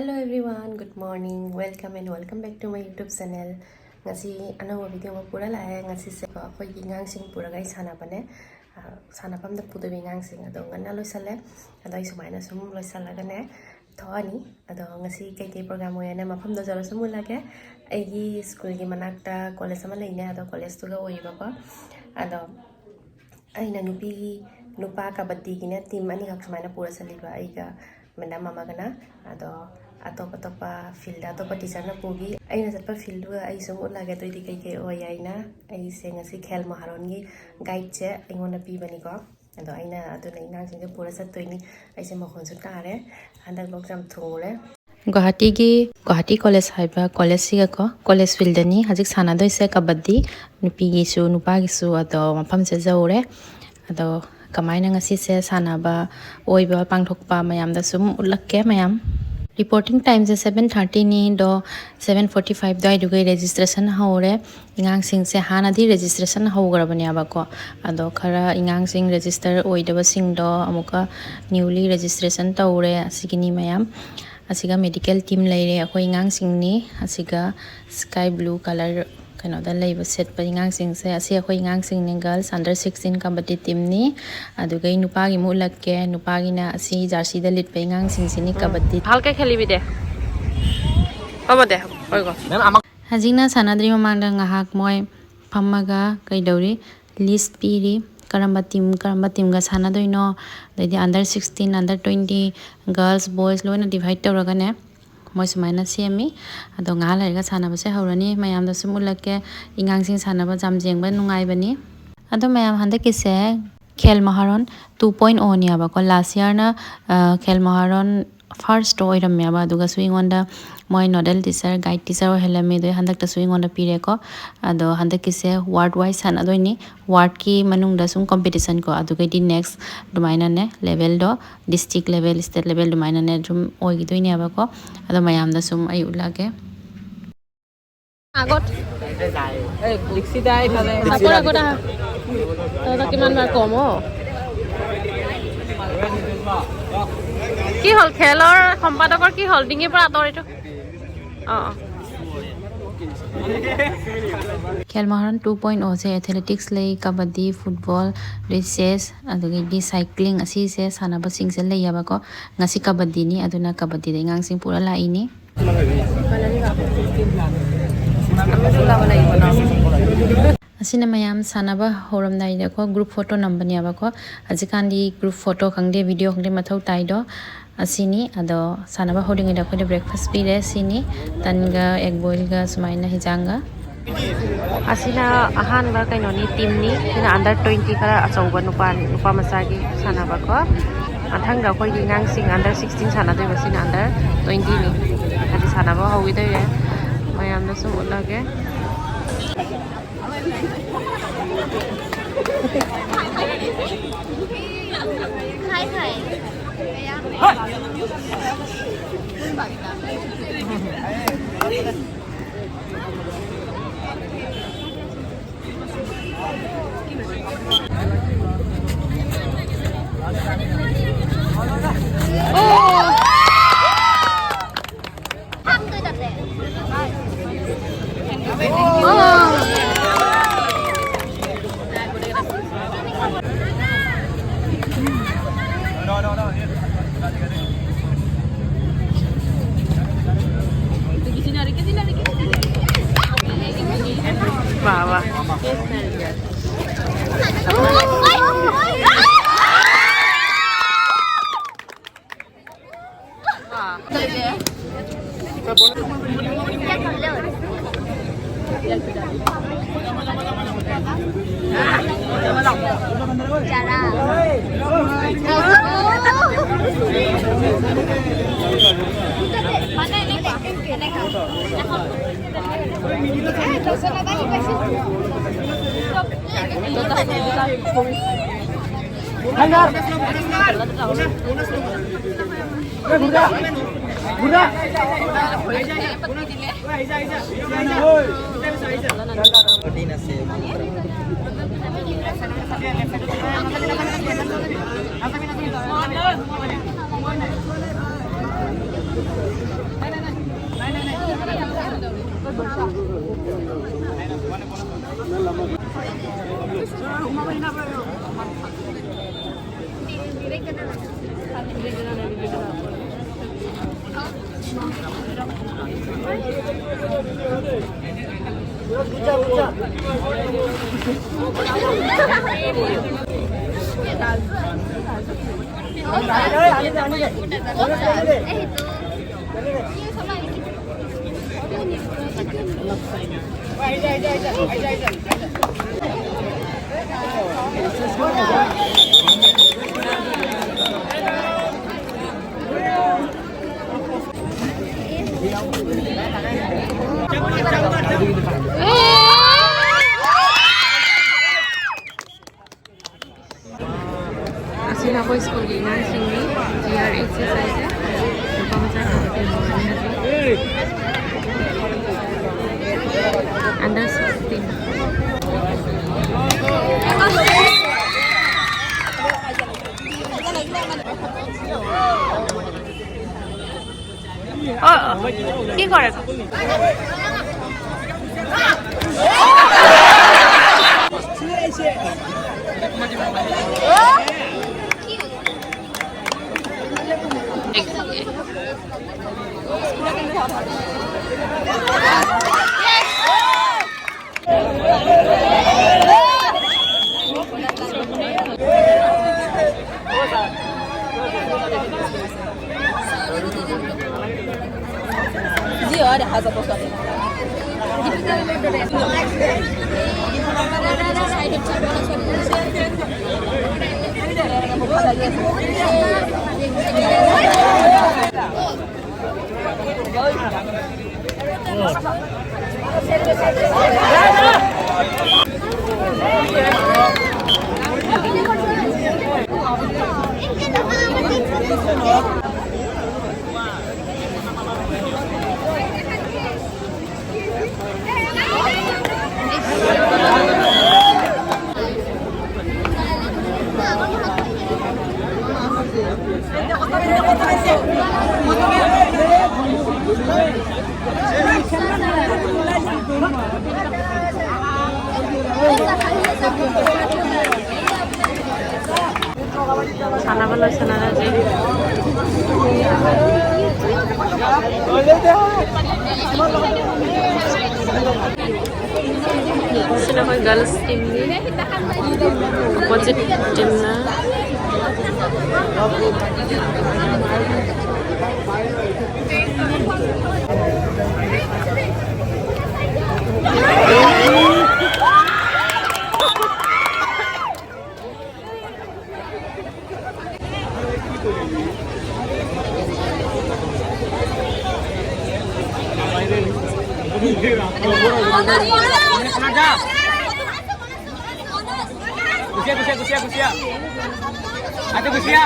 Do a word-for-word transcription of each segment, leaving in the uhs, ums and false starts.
Hello everyone, good morning, welcome and welcome back to my YouTube channel. ꯉꯁꯤ ꯑꯅꯧꯕ video ꯑꯃ ꯄꯨꯔ ꯂꯥꯛꯑꯦ꯫ ꯉꯁꯤꯁꯦꯀꯣ ꯑꯩꯈꯣꯏꯒꯤ ꯑꯉꯥꯡꯁꯤꯡ ꯄꯨꯔꯒ ꯑꯩ ꯁꯥꯟꯅꯕꯅꯦ꯫ ꯑ, ꯁꯥꯟꯅꯐꯝꯗ ꯄꯨꯗꯣꯏꯕ ꯑꯉꯥꯡꯁꯤꯡ ꯑꯗꯣ ꯉꯟꯅ ꯂꯣꯏꯁꯜꯂꯦ꯫ ꯑꯗꯣ ꯑꯩ ꯁꯨꯃꯥꯏꯅ ꯁꯨꯝ ꯂꯣꯏꯁꯜꯂꯒꯅꯦ ꯊꯣꯛꯑꯅꯤ꯫ ꯑꯗꯣ ꯉꯁꯤ ꯀꯩꯀꯩ program ꯑꯣꯏꯌꯦꯅ ꯃꯐꯝꯗꯣ ꯆꯠꯂ ꯁꯨꯝ ꯎꯠꯂꯒꯦ꯫ ꯑꯩꯒꯤ ꯁ꯭ꯀꯨꯜꯒꯤ ꯃꯅꯥꯛꯇ ꯀꯣꯂꯦꯖ ꯑꯃ ꯂꯩꯅꯦ, ꯑꯗꯣ ꯀꯣꯂꯦꯖꯇꯨꯒ ꯑꯣꯏꯌꯦꯕꯀꯣ꯫ ꯑꯗꯣ ꯑꯩꯅ ꯅꯨꯄꯤꯒꯤ, ꯅꯨꯄꯥ ꯀꯕꯗꯤꯒꯤꯅ team ꯑꯅꯤꯈꯛ ꯁꯨꯃꯥꯏꯅ ꯄꯨꯔ ꯆꯠꯂꯤꯕ, ꯑꯩꯒ madam ꯑꯃꯒꯅ꯫ ꯑꯗꯣ ꯑꯇꯣꯞ ꯑꯇꯣꯞꯄ field ꯑꯇꯣꯞꯄ teacherꯅ ꯄꯨꯈꯤ꯫ ꯑꯩꯅ ꯆꯠꯄ fieldꯗꯨꯒ ꯑꯩ ꯁꯨꯝ ꯎꯠꯂꯒꯦ, ꯑꯗꯨꯏꯗꯤ ꯀꯩꯀꯩ ꯑꯣꯏ ꯍꯥꯏꯅ꯫ ꯑꯩꯁꯦ ꯉꯁꯤ ꯈꯦꯜ ꯃꯍꯥꯔꯣꯟꯒꯤ guideꯁꯦ ꯑꯩꯉꯣꯟꯗ ꯄꯤꯕꯅꯤꯀꯣ꯫ ꯑꯗꯣ ꯑꯩꯅ ꯑꯗꯨꯅ ꯑꯉꯥꯡꯁꯤꯡꯁꯦ ꯄꯨꯔ ꯆꯠꯇꯣꯏꯅꯤ꯫ ꯑꯩꯁꯦ ꯃꯈꯣꯟꯁꯨ ꯇꯥꯔꯦ, ꯍꯟꯗꯛ ꯂꯣꯛꯁꯦ ꯌꯥꯝ ꯊꯨꯡꯉꯨꯔꯦ꯫ ꯒꯨꯋꯥꯍꯥꯇꯤꯒꯤ, ꯒꯨꯋꯥꯍꯥꯇꯤ ꯀꯣꯂꯦꯖ ꯍꯥꯏꯕ ꯀꯣꯂꯦꯖꯁꯤꯒꯀꯣ, ꯀꯣꯂꯦꯖ fieldꯅꯤ ꯍꯧꯖꯤꯛ ꯁꯥꯟꯅꯗꯣꯏꯁꯦ ꯀꯕꯗꯤ, ꯅꯨꯄꯤꯒꯤꯁꯨ ꯅꯨꯄꯥꯒꯤꯁꯨ꯫ ꯑꯗꯣ ꯃꯐꯝꯁꯦ ꯌꯧꯔꯦ꯫ ꯑꯗꯣ ꯀꯃꯥꯏꯅ ꯉꯁꯤꯁꯦ ꯁꯥꯟꯅꯕ ꯑꯣꯏꯕ ꯄꯥꯡꯊꯣꯛꯄ ꯃꯌꯥꯝꯗ ꯁꯨꯝ ꯎꯠꯂꯛꯀꯦ ꯃꯌꯥꯝ꯫ Reporting timeꯁꯦ seven thirtyꯅꯤ, ꯑꯗꯣ seven forty five ꯑꯗꯨꯋꯥꯏꯗꯨꯒꯤ registration ꯍꯧꯔꯦ꯫ ꯑꯉꯥꯡꯁꯤꯡꯁꯦ ꯍꯥꯟꯅꯗꯤ registration ꯍꯧꯈ꯭ꯔꯕꯅꯦꯕꯀꯣ, ꯑꯗꯣ ꯈꯔ ꯑꯉꯥꯡꯁꯤꯡ register ꯑꯣꯏꯗꯕꯁꯤꯡꯗꯣ ꯑꯃꯨꯛꯀ newly registration ꯇꯧꯔꯦ꯫ ꯑꯁꯤꯒꯤꯅꯤ ꯃꯌꯥꯝ꯫ ꯑꯁꯤꯒ medical team ꯂꯩꯔꯦ, ꯑꯩꯈꯣꯏ ꯑꯉꯥꯡꯁꯤꯡꯅꯤ꯫ ꯑꯁꯤꯒ sky blue colour ꯀꯩꯅꯣꯗ ꯂꯩꯕ ꯁꯦꯠꯄ ꯑꯉꯥꯡꯁꯤꯡꯁꯦ, ꯑꯁꯤ ꯑꯩꯈꯣꯏ ꯑꯉꯥꯡꯁꯤꯡꯅꯤ, girls under sixteen ꯀꯕꯗꯤ teamꯅꯤ꯫ ꯑꯗꯨꯒ ꯑꯩ ꯅꯨꯄꯥꯒꯤ ꯑꯃꯨꯛ ꯎꯠꯂꯛꯀꯦ, ꯅꯨꯄꯥꯒꯤꯅ ꯑꯁꯤ jerseyꯗ ꯂꯤꯠꯄ ꯑꯉꯥꯡꯁꯤꯡꯁꯤꯅꯤ ꯀꯕꯗꯤ꯫ ꯍꯜꯀ ꯈꯦলিꯕꯤ ꯗꯦ꯫ ꯍꯣꯏ ꯀꯣ꯫ ꯍꯧꯖꯤꯛꯅ ꯁꯥꯟꯅꯗ꯭ꯔꯤ ꯃꯃꯥꯡꯗ ꯉꯥꯏꯍꯥꯛ ꯃꯣꯏ ꯐꯝꯃꯒ ꯀꯩꯗꯧꯔꯤ, list ꯄꯤꯔꯤ, ꯀꯔꯝꯕ team, ꯀꯔꯝꯕ teamꯒ ꯁꯥꯟꯅꯗꯣꯏꯅꯣ, ꯑꯗꯩꯗꯤ under sixteen, under twenty, girls, boys ꯂꯣꯏꯅ divide ꯇꯧꯔꯒꯅꯦ, ꯃꯣꯏ ꯁꯨꯃꯥꯏꯅ ꯁꯦꯝꯃꯤ꯫ ꯑꯗꯣ ꯉꯥꯏꯍꯥꯛ ꯂꯩꯔꯒ ꯁꯥꯟꯅꯕꯁꯦ ꯍꯧꯔꯅꯤ꯫ ꯃꯌꯥꯝꯗ ꯁꯨꯝ ꯎꯠꯂꯛꯀꯦ, ꯑꯉꯥꯡꯁꯤꯡ ꯁꯥꯟꯅꯕ ꯌꯥꯝ ꯌꯦꯡꯕ ꯅꯨꯡꯉꯥꯏꯕꯅꯤ꯫ ꯑꯗꯣ ꯃꯌꯥꯝ, ꯍꯟꯗꯛꯀꯤꯁꯦ Khel ꯃꯍꯥꯔꯣꯟ two point O ꯅꯦꯕꯀꯣ꯫ Last yearꯅ, ꯑ, ꯈꯦꯜ ꯃꯍꯥꯔꯣꯟ first ꯑꯣꯏꯔꯝꯃꯦꯕ, ꯑꯗꯨꯒꯁꯨ ꯑꯩꯉꯣꯟꯗ ꯃꯣꯏ nodal teacher, guide teacher ꯑꯣꯏꯍꯜꯂꯝꯃꯤ꯫ ꯑꯗꯨ ꯍꯟꯗꯛꯇꯁꯨ ꯑꯩꯉꯣꯟꯗ ꯄꯤꯔꯦꯀꯣ꯫ ꯑꯗꯣ ꯍꯟꯗꯛꯀꯤꯁꯦ ward wise ꯁꯥꯟꯅꯗꯣꯏꯅꯤ, wardꯀꯤ ꯃꯅꯨꯡꯗ ꯁꯨꯝ competition ꯀꯣ, ꯑꯗꯨꯒꯩꯗꯤ next ꯑꯗꯨꯃꯥꯏꯅꯅꯦ levelꯗꯣ district level, state level ꯑꯗꯨꯃꯥꯏꯅꯅꯦ ꯑꯗꯨꯝ ꯑꯣꯏꯈꯤꯗꯣꯏꯅꯦꯕꯀꯣ꯫ ꯑꯗꯣ ꯃꯌꯥꯝꯗ ꯁꯨꯝ ꯑꯩ ꯎꯠꯂꯛꯑꯒꯦ꯫ আগত। এই লিক্সি দা এইফালে। চাপৰ আগত আহা। তহঁতৰ কিমান বাৰ কম অ? কি হ'ল? খেলৰ সম্পাদকৰ কি হ'ল? ডিঙিৰ পৰা আঁতৰ এইটো। অ, অ। খেল মহাৰণ টু পইণ্ট অ' যে এথলেটিক্স, ꯀꯕꯗꯤ, ꯐꯨꯠꯕꯣꯜ, ꯔꯤꯁꯦꯁ, ꯑꯗꯨꯗꯒꯤꯗꯤ ꯁꯥꯏꯀ꯭ꯂꯤꯡ, ꯑꯁꯤꯁꯦ ꯁꯥꯟꯅꯕꯁꯤꯡꯁꯦ ꯂꯩꯌꯦꯕꯀꯣ꯫ ꯉꯁꯤ ꯀꯕꯗꯤꯅꯤ, ꯑꯗꯨꯅ ꯀꯕꯗꯤꯗ ꯑꯉꯥꯡꯁꯤꯡ ꯄꯨꯔ ꯂꯥꯛꯏꯅꯤ꯫ ꯑꯁꯤꯅ ꯃꯌꯥꯝ ꯁꯥꯟꯅꯕ ꯍꯧꯔꯝꯗꯥꯏꯗꯀꯣ ꯒ꯭ꯔꯨꯞ ꯐꯣꯇꯣ ꯅꯝꯕꯅꯦꯕꯀꯣ꯫ ꯍꯧꯖꯤꯛꯀꯥꯟꯗꯤ ꯒ꯭ꯔꯨꯞ ꯐꯣꯇꯣ ꯈꯪꯗꯦ, ꯚꯤꯗꯤꯑꯣ ꯈꯪꯗꯦ, ꯃꯊꯧ ꯇꯥꯏꯗꯣ꯫ ꯑꯁꯤꯅꯤ꯫ ꯑꯗꯣ ꯁꯥꯟꯅꯕ ꯍꯧꯗ꯭ꯔꯤꯉꯩꯗ ꯑꯩꯈꯣꯏꯗ ꯕ꯭ꯔꯦꯛꯐꯥꯁ ꯄꯤꯔꯦ꯫ ꯁꯤꯅꯤ, ꯇꯟꯒ ꯑꯦꯒ ꯕꯣꯏꯜꯒ ꯁꯨꯃꯥꯏꯅ ꯍꯤꯟꯖꯥꯡꯒ꯫ ꯑꯁꯤꯅ ꯑꯍꯥꯟꯕ ꯀꯩꯅꯣꯅꯤ, ꯇꯤꯝꯅꯤ꯫ ꯁꯤꯅ ꯑꯟꯗꯔ ꯇ꯭ꯋꯦꯟꯇꯤ, ꯈꯔ ꯑꯆꯧꯕ ꯅꯨꯄꯥ, ꯅꯨꯄꯥ ꯃꯆꯥꯒꯤ ꯁꯥꯟꯅꯕꯀꯣ꯫ ꯃꯊꯪꯗ ꯑꯩꯈꯣꯏꯒꯤ ꯑꯉꯥꯡꯁꯤꯡ ꯑꯟꯗꯔ ꯁꯤꯛꯁꯇꯤꯟ ꯁꯥꯟꯅꯗꯣꯏꯕ꯫ ꯁꯤꯅ ꯑꯟꯗꯔ ꯇ꯭ꯋꯦꯟꯇꯤꯅꯤ꯫ ꯍꯥꯏꯗꯤ ꯁꯥꯟꯅꯕ ꯍꯧꯈꯤꯗꯣꯏꯔꯦ꯫ ꯃꯌꯥꯝꯗ ꯁꯨꯝ ꯎꯠꯂꯒꯦ꯫ वा, वा। ꯑꯁꯤꯅ ꯑꯩꯈꯣꯏ ꯁ꯭ꯀꯨꯜꯒꯤ ꯑꯉꯥꯡꯁꯤꯡꯅꯤ꯫ ꯆꯤꯌꯔ ꯑꯦꯛꯁꯔꯁꯥꯏꯁꯁꯦ ꯅꯨꯄꯥ ꯃꯆꯥ ꯈꯛꯇ ꯇꯧꯕꯅꯤ꯫ Under sixteen. অ, অ, কি কৰে? ꯁꯥꯟꯅꯕ ꯂꯣꯏꯁꯟꯅꯔꯁꯦ꯫ ꯁꯤꯅ ꯑꯩꯈꯣꯏ ꯒꯔꯜꯁ ꯇꯤꯝꯒꯤ opposite ꯇꯤꯝꯅ꯫ Gusia, gusia, gusia, gusia. Ate, gusia.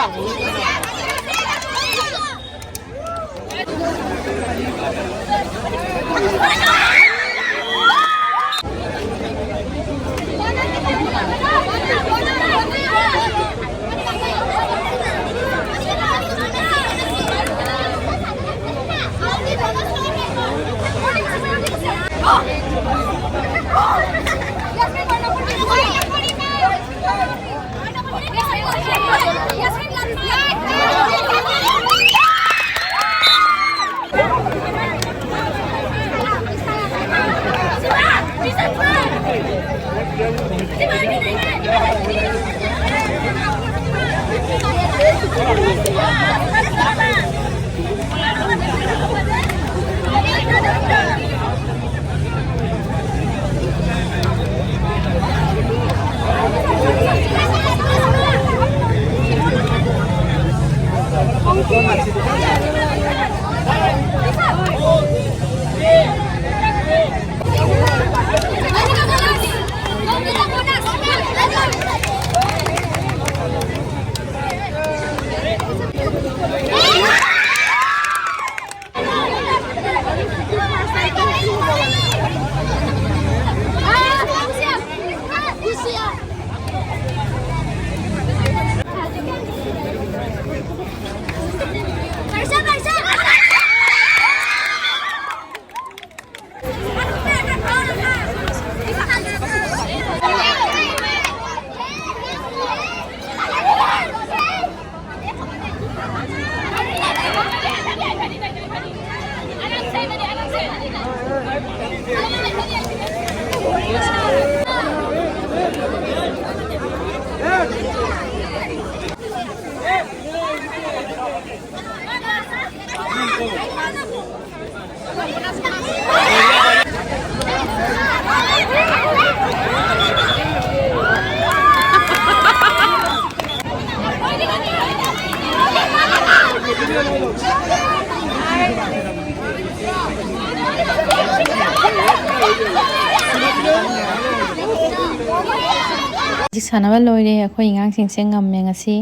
ꯍꯧꯖꯤꯛ ꯁꯥꯟꯅꯕ ꯂꯣꯏꯔꯦ꯫ ꯑꯩꯈꯣꯏ ꯑꯉꯥꯡꯁꯤꯡꯁꯦ ꯉꯝꯃꯦ ꯉꯁꯤ꯫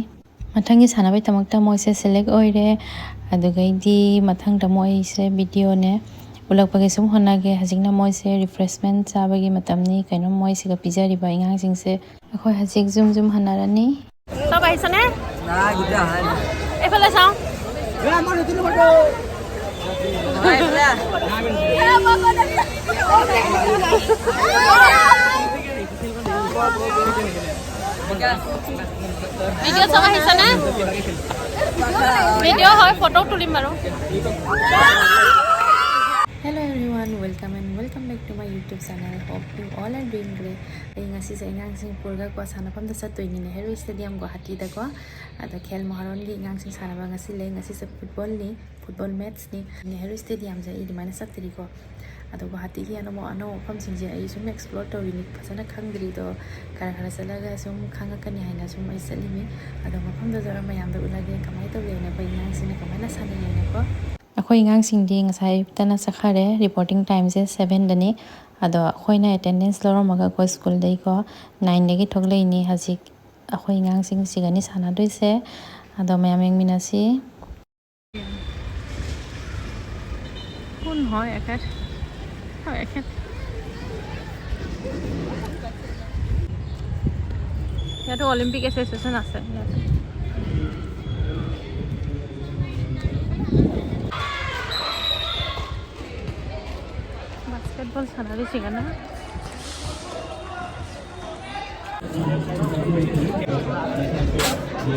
ꯃꯊꯪꯒꯤ ꯁꯥꯟꯅꯕꯒꯤꯗꯃꯛꯇ ꯃꯣꯏꯁꯦ ꯁꯦꯂꯦꯛ ꯑꯣꯏꯔꯦ꯫ ꯑꯗꯨꯗꯒꯤꯗꯤ ꯃꯊꯪꯗ ꯃꯣꯏꯁꯦ ꯚꯤꯗꯤꯑꯣꯅꯦ ꯎꯠꯂꯛꯄꯒꯤ ꯁꯨꯝ ꯍꯣꯠꯅꯒꯦ꯫ ꯍꯧꯖꯤꯛꯅ ꯃꯣꯏꯁꯦ ꯔꯤꯐ꯭ꯔꯦꯁꯃꯦꯟ ꯆꯥꯕꯒꯤ ꯃꯇꯝꯅꯤ꯫ ꯀꯩꯅꯣꯝ ꯃꯣꯏꯁꯤꯒ ꯄꯤꯖꯔꯤꯕ ꯑꯉꯥꯡꯁꯤꯡꯁꯦ꯫ ꯑꯩꯈꯣꯏ ꯍꯧꯖꯤꯛ ꯖꯨꯝ ꯖꯨꯝ ꯍꯟꯅꯔꯅꯤ꯫ চব আহিছেনে? এইফালে চাওঁ। ভিডিঅ' চব আহিছেনে? ভিডিঅ' হয়, ফটো তুলিম বাৰু। Hello everyone, welcome and welcome back to my YouTube channel. Hope you all are doing great. ꯑꯩ ꯉꯁꯤꯁꯦ ꯑꯉꯥꯡꯁꯤꯡ ꯄꯨꯔꯒꯀꯣ ꯁꯥꯟꯅꯐꯝꯗ ꯆꯠꯇꯣꯏꯅꯤ, ꯅꯦꯍꯔꯨ ꯁ꯭ꯇꯦꯗꯤꯌꯝ ꯒꯨꯋꯥꯍꯥꯇꯤꯗꯀꯣ꯫ ꯑꯗ ꯈꯦꯜ ꯃꯍꯥꯔꯣꯟꯒꯤ ꯑꯉꯥꯡꯁꯤꯡ ꯁꯥꯟꯅꯕ ꯉꯁꯤ ꯂꯩ꯫ ꯉꯁꯤꯁꯦ ꯐꯨꯠꯕꯣꯜꯅꯤ, ꯐꯨꯠꯕꯣꯜ ꯃꯦꯠꯁꯅꯤ꯫ ꯅꯦꯍꯔꯨ ꯁ꯭ꯇꯦꯗꯤꯌꯝꯁꯦ ꯑꯩ ꯑꯗꯨꯃꯥꯏꯅ ꯆꯠꯇ꯭ꯔꯤꯀꯣ꯫ ꯑꯗꯨ ꯒꯨꯋꯥꯍꯥꯇꯤꯒꯤ ꯑꯅꯧꯕ ꯑꯅꯧꯕ ꯃꯐꯝꯁꯤꯡꯁꯦ ꯑꯩ ꯁꯨꯝ ꯑꯦꯛꯁꯄ꯭ꯂꯣꯔ ꯇꯧꯔꯤꯅꯤ, ꯐꯖꯅ ꯈꯪꯗ꯭ꯔꯤꯗꯣ꯫ ꯈꯔ ꯈꯔ ꯆꯠꯂꯒ ꯁꯨꯝ ꯈꯪꯉꯛꯀꯅꯤ ꯍꯥꯏꯅ ꯁꯨꯝ ꯑꯩ ꯆꯠꯂꯤꯅꯤ꯫ ꯑꯗꯣ ꯃꯐꯝꯗꯨꯗ ꯃꯌꯥꯝꯗ ꯎꯠꯂꯒꯦ ꯀꯃꯥꯏꯅ ꯇꯧꯒꯦꯅ, ꯑꯩꯈꯣꯏ ꯑꯉꯥꯡꯁꯤꯡꯅ ꯀꯃꯥꯏꯅ ꯁꯥꯟꯅꯩ ꯍꯥꯏꯅꯀꯣ꯫ ꯑꯩꯈꯣꯏ ꯑꯉꯥꯡꯁꯤꯡꯗꯤ ꯉꯁꯥꯏ ꯑꯌꯨꯛꯇꯅ ꯆꯠꯈꯔꯦ꯫ ꯔꯤꯄꯣꯔꯇꯤꯡ ꯇꯥꯏꯝꯁꯦ ꯁꯚꯦꯟꯗꯅꯤ꯫ ꯑꯗꯣ ꯑꯩꯈꯣꯏꯅ ꯑꯦꯇꯦꯟꯗꯦꯟꯁ ꯂꯧꯔꯝꯃꯒ ꯑꯩꯈꯣꯏ ꯁ꯭ꯀꯨꯜꯗꯒꯤꯀꯣ ꯅꯥꯏꯟꯗꯒꯤ ꯊꯣꯛꯂꯛꯏꯅꯤ꯫ ꯍꯧꯖꯤꯛ ꯑꯩꯈꯣꯏ ꯑꯉꯥꯡꯁꯤꯡꯁꯤꯒꯅꯤ ꯁꯥꯟꯅꯗꯣꯏꯁꯦ꯫ ꯑꯗꯣ ꯃꯌꯥꯝ ꯌꯦꯡꯃꯤꯟꯅꯁꯤ꯫ কোন হয় এখেত? হয় এখেত। ইয়াতো অলিম্পিক এছ'চিয়েশ্যন আছে ইয়াতে। বাস্কেটবল ꯁꯥꯟꯅꯔꯤꯁꯤꯒꯅ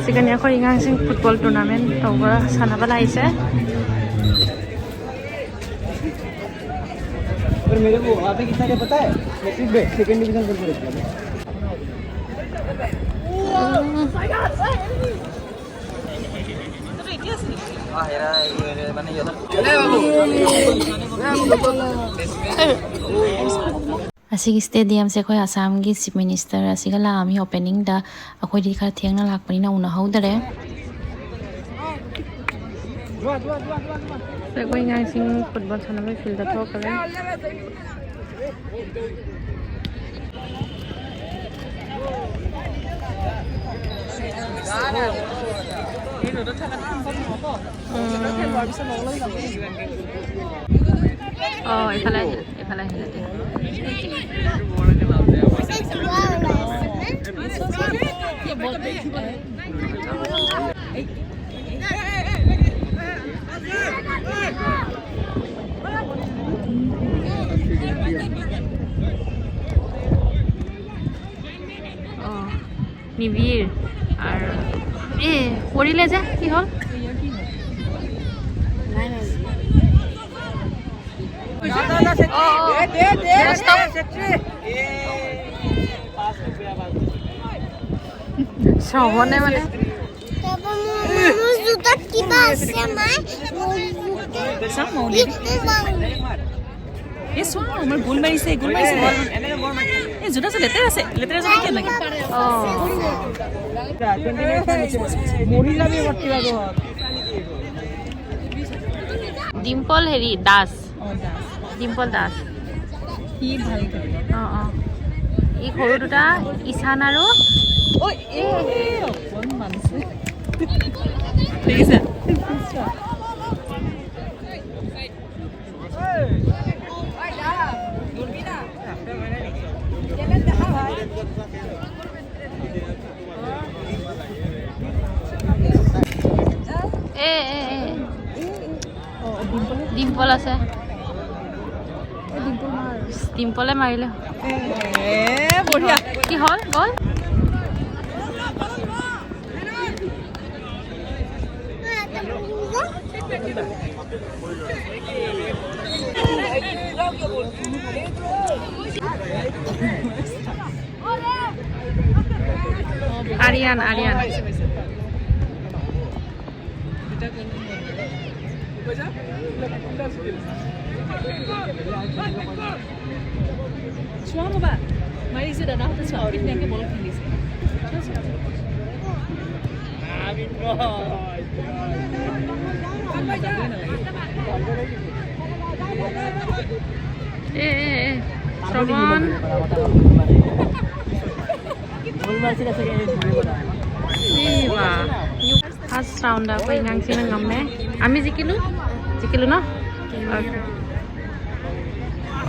ꯁꯤꯒꯅꯤ ꯑꯩꯈꯣꯏ ꯑꯉꯥꯡꯁꯤꯡ ꯐꯨꯠꯕꯣꯜ ꯇꯣꯔꯅꯥꯃꯦꯟ ꯇꯧꯕ ꯁꯥꯟꯅꯕ ꯂꯥꯛꯏꯁꯦ꯫ और मेरे को वहाँ पे कितना क्या पता है? मैं सिर्फ सेकंड डिवीजन करके रख दिया। ꯑꯁꯤꯒꯤ stadiumꯁꯦ ꯑꯩꯈꯣꯏ ꯑꯁꯥꯝꯒꯤ Chief Minister ꯑꯁꯤꯒ ꯂꯥꯛꯑꯝꯃꯤ openingꯗ꯫ ꯑꯩꯈꯣꯏꯗꯤ ꯈꯔ ꯊꯦꯡꯅ ꯂꯥꯛꯄꯅꯤꯅ ꯎꯅꯍꯧꯗꯔꯦ꯫ ꯑꯩꯈꯣꯏ ꯑꯉꯥꯡꯁꯤꯡ football ꯁꯥꯟꯅꯕꯒꯤ fieldꯇ ꯊꯣꯛꯈ꯭ꯔꯦ꯫ ꯎꯝ꯫ অ, এইফালে আহিল, এইফালে আহিল এতিয়া। অ, নিবিৰ আৰু, এ, পৰিলে যে, কি হ'ল? অ, অ। Stop। শ্ৰৱণে মানে। তাৰপৰা মোৰ, মোৰ জোতাত কিবা আছে, মাই। মোৰ জোতাত চাওঁ, মই উলিয়াই দিম। কি মাৰ? এ, চোৱা, আমাৰ গোল মাৰিছে, গোল মাৰিছে, গোল। এই জোতা আছে, লেতেৰা আছে, লেতেৰা জোতা কিয় লাগে? অ। মৰি যাবি, মতি যাব। ডিম্পল হেৰি দাস। অ, দাস। ডিম্পল দাস। সি ভাল খেলিব। অ, অ। ই সৰু দুটা, ঈশান আৰু ঐ, এ, অকণমান আছে। দেখিছা? এ, এ, এ। ডিম্পল আছে। ডিম্পলে মাৰিলে। এ, বঢ়িয়া। কি হ'ল? গ'ল? আৰিয়া আৰিয়ান, আৰিয়ান। চোৱা বাবা, মাৰিছে দাদাহঁতে, চোৱা কি ধুনীয়াকে বল খেলিছে। চোৱা, চোৱা। এ, এ, এ, শ্ৰৱণ। এই বাহ। ফাৰ্ষ্ট ৰাউণ্ড আকৌ ইঙাংচিঙে নামে। আমি জিকিলো? জিকিলো ন? অ'কে।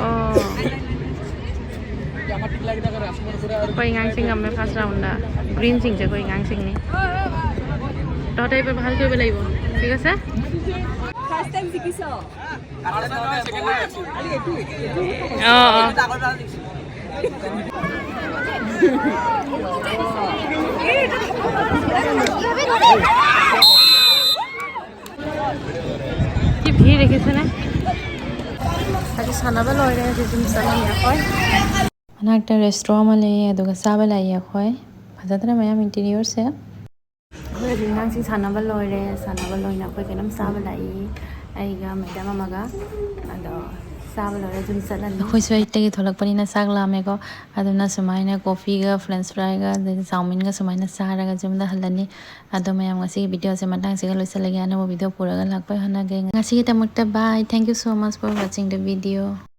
অ'। আকৌ ইঙাংচিং নামে ফাৰ্ষ্ট ৰাউণ্ড। গ্ৰীণ চিং যে আকৌ ইঙাংচিং নি। তহঁতে এইবাৰ ভাল কৰিব লাগিব। ঠিক আছে? ফাৰ্ষ্ট টাইম জিকিছ? অ', অ'। কি ভিৰ দেখিছেনে? আজি চানাব লয়ৰে আজি জিম চানানি ꯑꯩꯈꯣꯏ꯫ ꯃꯅꯥꯛꯇ ꯔꯦꯁꯇ꯭ꯔꯣ ꯑꯃ ꯂꯩꯌꯦ, ꯑꯗꯨꯒ ꯆꯥꯕ ꯂꯥꯛꯏ ꯑꯩꯈꯣꯏ꯫ ꯐꯖꯗ꯭ꯔꯥ ꯃꯌꯥꯝ ꯏꯟꯇꯤꯔꯤꯌꯔꯁꯦ? ꯑꯩꯈꯣꯏ ꯍꯧꯖꯤꯛ ꯑꯉꯥꯡꯁꯤꯡ ꯁꯥꯟꯅꯕ ꯂꯣꯏꯔꯦ, ꯁꯥꯟꯅꯕ ꯂꯣꯏꯅ ꯑꯩꯈꯣꯏ ꯀꯩꯅꯣꯝ ꯆꯥꯕ ꯂꯥꯛꯏ, ꯑꯩꯒ ꯃꯦꯗꯥꯝ ꯑꯃꯒ꯫ ꯑꯗꯣ ꯆꯥꯕ ꯂꯣꯏꯔ ꯑꯗꯨꯝ ꯆꯠꯂꯅꯤ꯫ ꯑꯩꯈꯣꯏꯁꯨ ꯑꯌꯨꯛꯇꯒꯤ ꯊꯣꯛꯂꯛꯄꯅꯤꯅ ꯆꯥꯛ ꯂꯥꯝꯃꯦꯀꯣ, ꯑꯗꯨꯅ ꯁꯨꯃꯥꯏꯅ ꯀꯣꯐꯤꯒ ꯐ꯭ꯔꯦꯟꯁ ꯐ꯭ꯔꯥꯏꯒ ꯑꯗꯩ ꯆꯥꯎꯃꯤꯟꯒ ꯁꯨꯃꯥꯏꯅ ꯆꯥꯔꯒ ꯌꯨꯝꯗ ꯍꯜꯂꯅꯤ꯫ ꯑꯗꯣ ꯃꯌꯥꯝ, ꯉꯁꯤꯒꯤ ꯚꯤꯗꯤꯑꯣꯁꯦ ꯃꯇꯥꯡꯁꯤꯒ ꯂꯣꯏꯁꯤꯜꯂꯒꯦ꯫ ꯑꯅꯧꯕ ꯚꯤꯗꯤꯑꯣ ꯄꯨꯔꯒ ꯂꯥꯛꯄ ꯍꯣꯠꯅꯒꯦ꯫ ꯉꯁꯤꯒꯤꯗꯃꯛꯇ bye, thank you so much for watching the video꯫